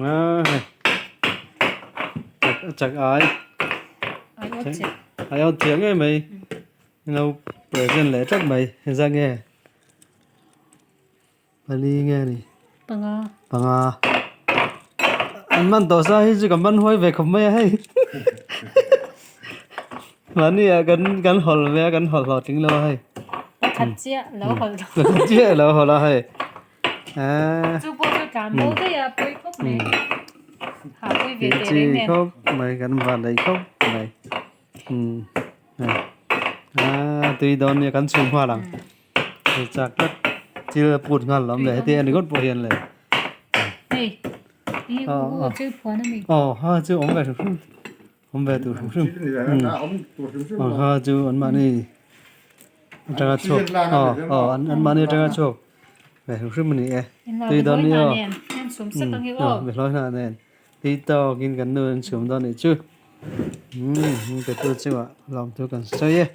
A hei chak chak ai ai awt chiah ngei mai lo present leh tlat mai engzah nge pali nge a ni panga panga an man tawh sa hi chu ka man huai ve khawp mai a hei mahni ah kan kan hawlh ve a kan hawlh hlawh tling lo a hei pakhat chiah lo hawlh pakhat chiah lo hawlh a hei eee chu pawh chu tlan bo daih a pawi khawp mai ha pawi ve teh chi reng nen khawp mai kan van nei khawp mai umm aaa tui dawn nia kan chhum nghal ang. Hei chak tlat thil a put nghal lam leh heti a ni ngawt pawh hian le. Hei i u u chu phuan a mi. Aw ha chu awm ve hrim hrim awm ve tur hrim hrim aw ha chu an mahni atanga chhuak aw aw an mahni atanga chhuak ve hrim hrim a ni e tui dawn ni aw aw behlawi hnah nen tui tawkin kan nu an chhum dawn anih chu umm pe tu chungah lawmthu kan sawi e.